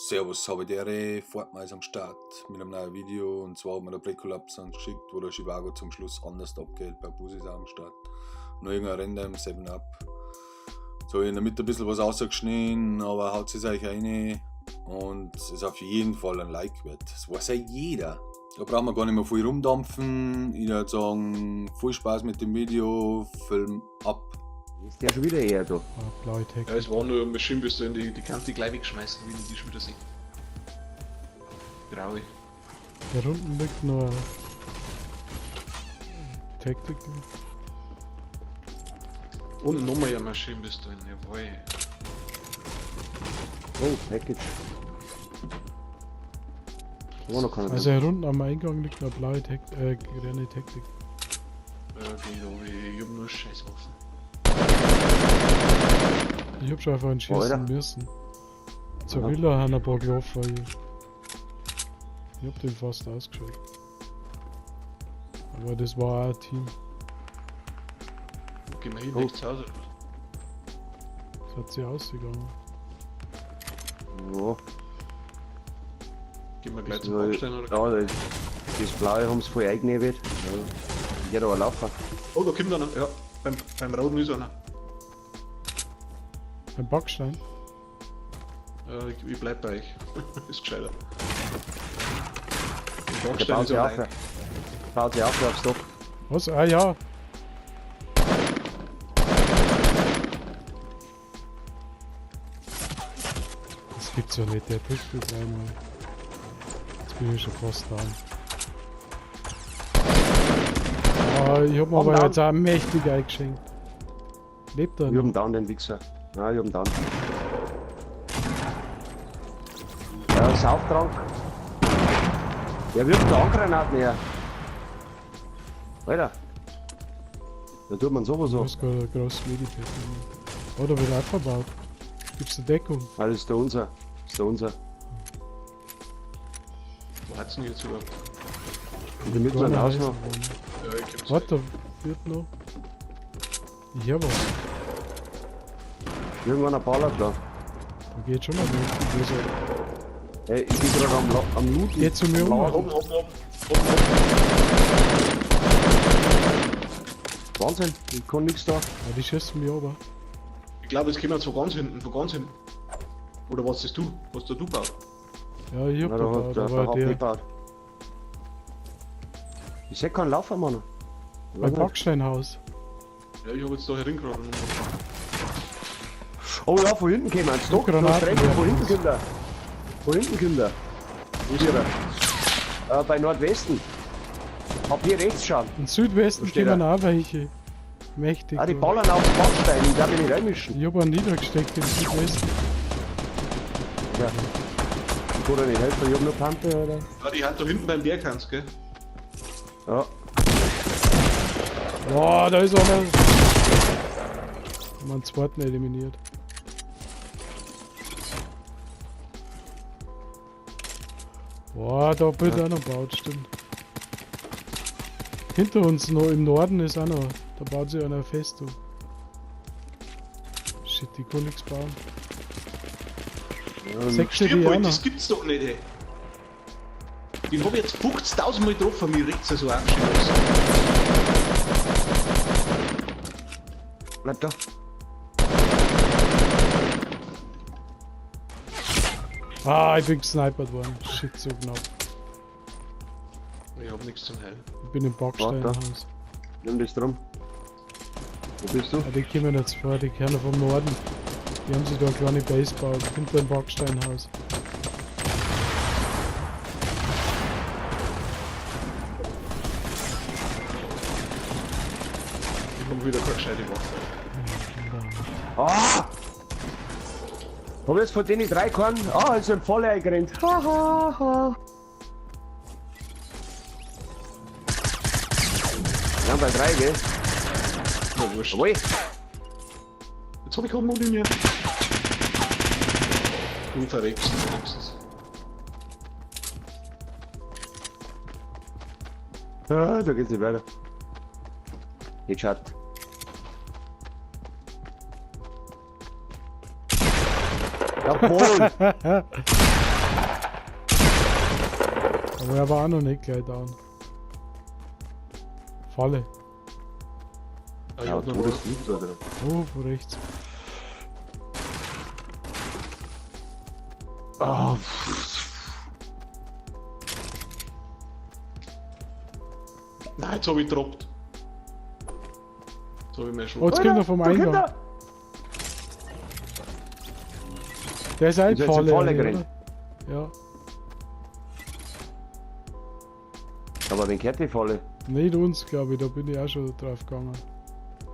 Servus, Habedere, Fortnite am Start mit einem neuen Video, und zwar hat mir der Brekolapse geschickt, wo der Chivago zum Schluss anders abgeht, bei Busis am Start. Noch irgendein Random 7-Up. So, in der Mitte ein bisschen was rausgeschnitten, aber haut es euch rein und es ist auf jeden Fall ein Like wert. Das weiß ja jeder. Da brauchen wir gar nicht mehr viel rumdampfen. Ich würde sagen, viel Spaß mit dem Video, Film ab. Ist der schon wieder her da? Ah, blaue Tech. Ja, es war nur Maschinenpistole, die kannst du gleich wegschmeißen, wie ich die schon wieder sehe. Traurig. Da unten liegt nur Taktik. Und nochmal eine Maschinenpistole, jawohl. Oh, Package. Da war noch keiner. Also hier unten am Eingang liegt eine blaue Tech, grüne Taktik. Ja, geht aber, ich hab nur Scheißwaffen. Ich hab schon einfach einen schießen Alter. müssen. Zur Aha. Villa haben ein paar gelaufen. Ich hab den fast ausgeschaltet. Aber das war auch ein Team. Gehen wir hin, Oh. rechts raus, oder was? Das hat sich ausgegangen. Ja, Gehen wir gleich das zum war- Backstein oder? Ja, das Blaue haben sie voll eingenebelt. Ja. Geht aber laufen. Oh, da kommt einer. Ja, beim Roten ist einer. Ein Backstein? Ja, ich bleib bei euch. Ist gescheiter. Im Der Backstein baut ist sich auf. einer. Baut sich auf aufs Dach. Was? Ah ja! Das gibt's ja nicht, der trifft mich gleich mal. Jetzt bin ich schon fast down. Ah, ich hab mir aber down. jetzt auch mächtig eingeschenkt. Lebt er Ich noch? hab ihn down, den Wichser. Ja, ich hab ihn down. Ja, Sauftrank. Der wirft da Handgranaten her. Alter. Da tut man sowas Du so. hast gerade ein großes Medipack. Oh, da wird auch verbaut. Gibt's eine Deckung? Ah, das ist der unser. Das ist der unser. Wo hat's denn jetzt überhaupt? In der mittleren Kleiner Haus noch. Eisenbahn. Ja, ich komm's. Warte, da wird noch. Ich hör was. Irgendwann ein Baller da. Da geht schon noch nicht. Also, Ey, ich bin gerade am Looten. Geh zu mir Am um. Laden. Oben, oben, oben. Oben, oben. Wahnsinn, ich kann nix da. Ja, die schießen mich aber. Ich glaube, jetzt kommen wir von ganz hinten, von ganz hinten. Oder was ist du? Was da du baut? Ja, ich hab Na, da da hat gebaut, der, aber hat der gebaut. Ich seh keinen Laufer, Mann. Ich beim weiß nicht. Backsteinhaus. Ja, ich hab jetzt da herumgerannt. Oh ja, von hinten kommen sie. Doch, du hast Granaten recht, von hinten werfen. kommt er. Von hinten kommt er. Wo ist er? Bei Nordwesten. Hab hier rechts schauen. Im Südwesten Wo steht kommen auch welche. Mächtig. Ah, die du. ballern aufs Backstein, ich darf mich nicht einmischen. Ich hab einen niedergesteckt im Südwesten. Ja. Ich kann dir nicht helfen, ich hab nur Pampe, oder? Ja, die hat da hinten beim Berg, Hans, gell? Ja. Boah, da ist einer. Haben wir einen zweiten eliminiert. Boah, da wird Ja. auch noch gebaut, stimmt. Hinter uns noch im Norden ist auch noch. Da baut sich einer fest, du. Shit, die kann nichts bauen. Sechs steht Stirb hier auch halt, noch. das gibt's doch nicht, ey. Den hab ich jetzt 50.000 Mal getroffen, mir regt's ja so auf. Bleib da. Ah, ich bin gesnipert worden. Shit, so knapp. Ich hab nichts zum Heilen. Ich bin im Backsteinhaus. Nimm das drum. Wo bist du? Ja, die kommen jetzt vor, die Kerle vom Norden. Die haben sich da eine kleine Base gebaut, hinter dem Backsteinhaus. Ich hab wieder keine gescheite Waffe. Ah! Hab jetzt von denen drei keinen. Ah, ist ein voll eingerannt. Ha, ha, ha. Ja, bei drei, gell? Na wurscht. Jawohl. Jetzt hab ich keinen Mund mehr. Du verreckst wenigstens. Ah, da geht's nicht weiter. Headshot. Jawohl! Aber er war auch noch nicht gleich down. Falle. Ah, ich Ja, hab noch Todeslieb, Alter. Oh, von rechts. Ah, Nein, jetzt hab ich gedroppt. Jetzt hab ich mir schon. Oh, jetzt kommt er vom da kommt Eingang. er. Der ist auch in Ist jetzt in Falle. Falle oder? gerannt. Ja. Aber wen gehört die Falle? Nicht uns, glaube ich, da bin ich auch schon drauf gegangen.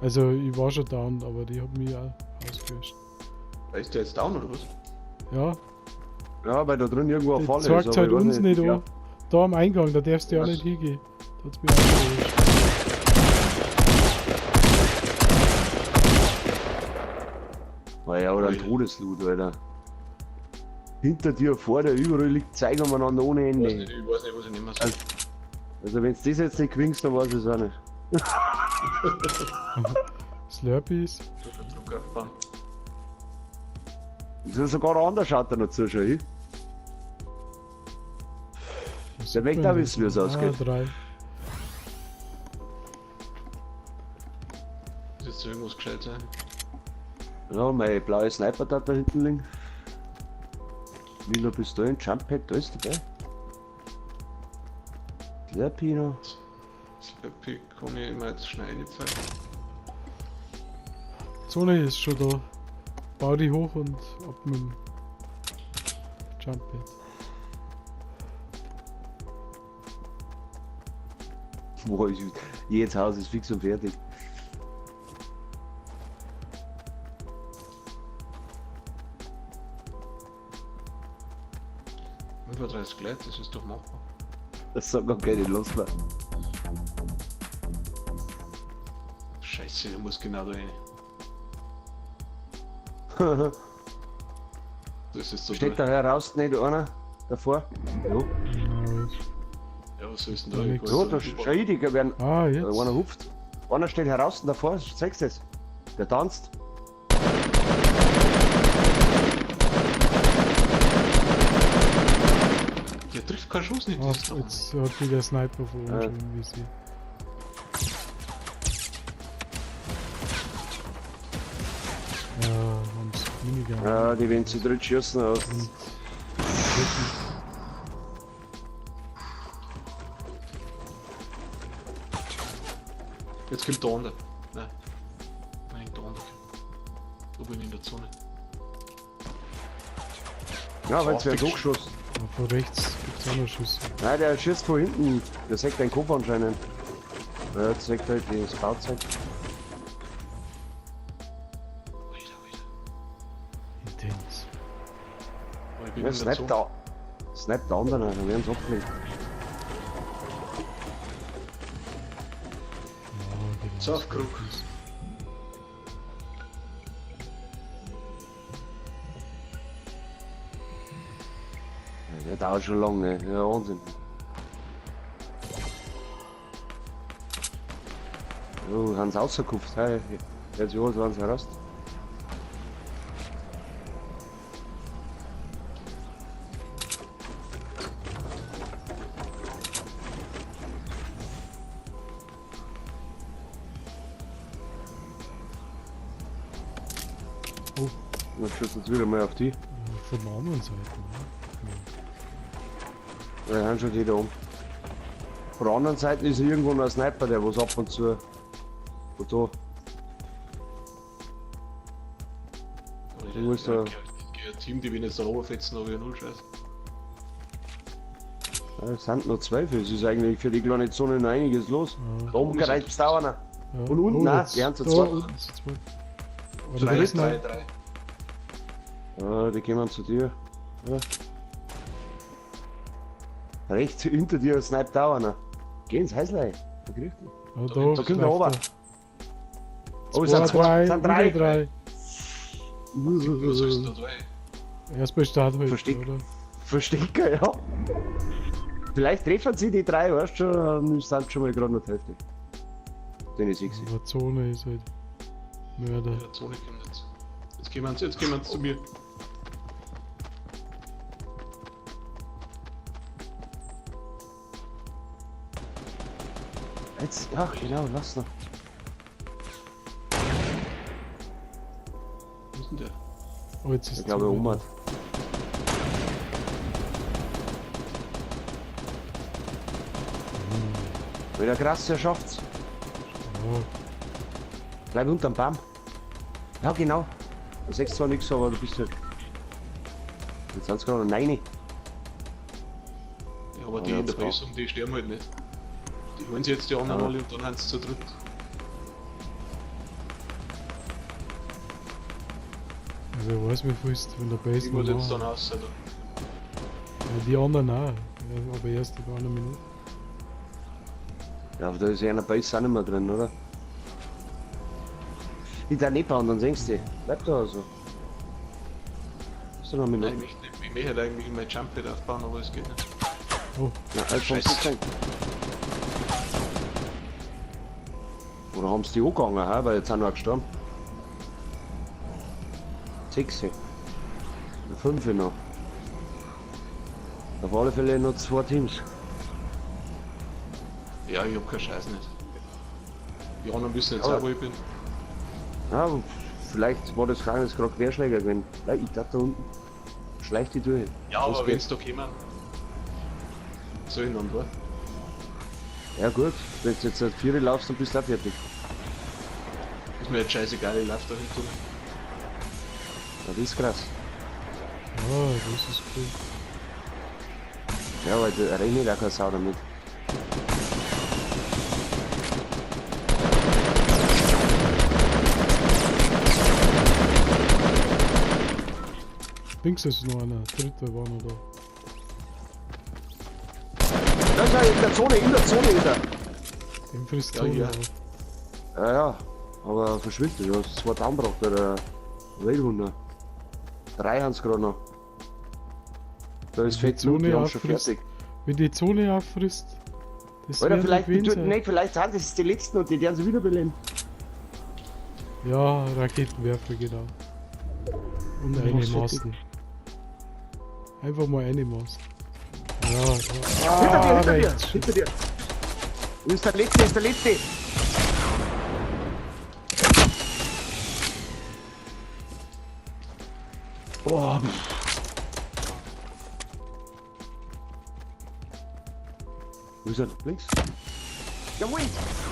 Also, ich war schon down, aber die hat mich auch ausgelöscht. Ist der jetzt down oder was? Ja, Ja, weil da drin irgendwo eine die Falle zeigt ist. halt aber ich weiß uns nicht ja. an. Da am Eingang, da darfst du ja Was? nicht hingehen. Da hat's mich ausgelöscht. War ja, oder ein Todesloot, Alter. Hinter dir, vor dir, überall liegt Zeug umeinander ohne Ich weiß Ende. nicht, ich weiß nicht, was ich nehmen soll. Also wenn du das jetzt nicht gewinnst, dann weiß ich es auch nicht. Slurpees. Druck, Druck aufbauen. Das ist sogar ein anderer noch zu, schau hin. Was Der sieht möchte man auch denn? wissen, wie es ausgeht. Ah, drei. Ist jetzt irgendwas gescheit sein? Ja, meine blaue Sniper da hinten liegen. Lila Pistolen, Jump Pad, da ist dabei. Slurpee noch. Slurpee kann ich immer jetzt schnell reinpfeifen. Zone ist schon da. Bau die hoch und ab mit dem Jump Pad. Boah, jedes Haus ist fix und fertig. Über 30 Leute, das ist doch machbar. Das sagt gar keine Lust mehr. Scheiße, der muss genau da rein. Das ist so Steht da heraus nicht einer davor? Ja. Ja, Ja, was soll denn da? Ja, Ich nix. weiß Ja, doch da nicht. schau ich, die werden. Ah, jetzt. Einer hupft. Einer steht heraus davor, zeigst du das? Der tanzt. Der trifft keinen Schuss nicht. Ach, Das ist doch jetzt hat wieder Sniper von oben Ja. schon im Visier. Ja, haben's Minigun. Ja, die wenn zu dritt schießen. Aus. Und Jetzt kommt der andere. Nein. Nein, der andere kommt. Da bin ich in der Zone. Ja, weil es wird hochgeschossen. Ja, von rechts gibt's auch noch Schüsse. Nein, der schießt von hinten. Der sägt deinen Kopf anscheinend. Ja, der sägt halt das Bauzeug. Alter, Alter. Intens. Aber ich bin Ja, in der snappt Zone. da. Snappt der andere, dann werden sie abgelenkt. Ja, genau. So, auf Krug. Ja, der dauert schon lange, ne? Ja, Wahnsinn. Jo, haben sie rausgekupft, hey. Jetzt ja, waren sie raus. Oh. Dann schießt jetzt wieder mal auf die. Ja, von der anderen Seite, ne? Ja, haben schon die da um. Von der anderen Seite ist irgendwo noch ein Sniper, der was ab und zu. Und da. Alter, Wo ist ja, der? geh- Team, die wenn jetzt da runterfetzen, aber ja null Scheiß. Ja, es sind noch 12, es ist eigentlich für die kleine Zone noch einiges los. Ja. Da oben gereicht es da einer. Ja. Und unten auch, jetzt- die haben zu da zweit. unten zu zweit. Oder Drei, das drei, noch? drei. Ja, die kommen zu dir. Ja. Rechts hinter dir sniped auch einer. Geh ins Häuslein. Da kriegt die. Ja, da, Da kommt er läuft runter. er. Oh, es sind Zwei, drei, zwei, sind drei. wieder drei. Was sollst du da drei? Erstmal Start halt, Versteck. oder? Verstecker, ja. Vielleicht treffen sie die drei, weißt du schon, dann sind schon mal gerade noch die Hälfte. Den ist ich. Aber Zone ist halt Mörder. In der Zone kommt jetzt. Jetzt gehen sie, jetzt gehen sie zu mir. Jetzt, ja, genau, lass noch. Wo ist denn der? Oh, jetzt ist Ich glaube, Zone Oma. Wenn der Krass ja schafft's. da. Ja, Bleib unterm Baum. Ja, genau. Du siehst zwar nichts, aber du bist halt. Jetzt sind's gerade noch 9. Ja, aber die Ja, in der zwar. Base, die sterben halt nicht. Die holen sich jetzt die anderen Ja. alle und dann haben sie zu dritt. Ja, wer weiß, wie viel ist von der Base Ich muss noch jetzt dann machen. aus, Alter. Ja, die anderen auch. Ja, aber erst in einer Minute. Ja, aber da ist ja einer Base auch nicht mehr drin, oder? Ich darf nicht bauen, dann singst du. Bleib da so. Ist doch noch eine Nein, ich Minute. möchte, nicht, ich möchte halt eigentlich mein Jump-Pad aufbauen, aber es geht nicht. Oh, Ja, halt vom Scheiße. 17. Oder haben sie die angegangen, hä? Weil jetzt sind noch gestorben. 6. 5 noch. Auf alle Fälle noch zwei Teams. Ja, ich hab keinen Scheiß nicht. Die anderen wissen jetzt Aber- auch, wo ich bin. Ja, vielleicht war das gerade Querschläger gewesen. Nein, ich dachte da unten. Schleich die durch. Ja, Das aber geht. wenn's da kommen, soll ich dann da? Ja gut, wenn du jetzt at 4 laufst, dann bist du auch fertig. Ist mir jetzt scheißegal, ich lauf da hinten. Ja, das ist krass. ah, das ist cool. Ja, weil da rechnet auch keine Sau damit. Links ist noch einer, dritter war noch da. Da ist er in der Zone, in der Zone ist er. Dem frisst Ja, Zone ja. auf. Ja, ja, aber verschwindet. Du hast zwei Down gebracht, der Weltwunder. 3 haben sie gerade noch. Da ist Die fett Loot, Zone die haben schon auffrisst. fertig. Wenn die Zone auffrisst, das Oder werden vielleicht, die die, sein. nee, vielleicht sind das die letzten und die werden sie wiederbeleben. Ja, Raketenwerfer, genau. Und Ja, eine was Masten. Einfach mal eine Masten. Ja, ja. Hinter dir, hinter dir, rechts. hinter dir. Ist der letzte, ist der letzte. Boah. Wo ist er? Links? Jawohl!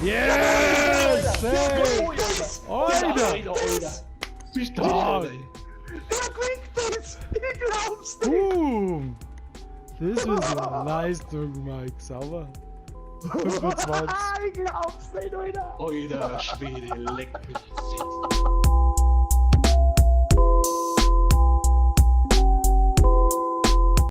Yes! Hey! Alter! Alter, Alter! Stark! Der kriegt das! Ich glaub's nicht! Boom! Das ist eine Leistung, Mike. Sauber. 25. Ich glaub's nicht, Alter! Alter Schwede, leck mich.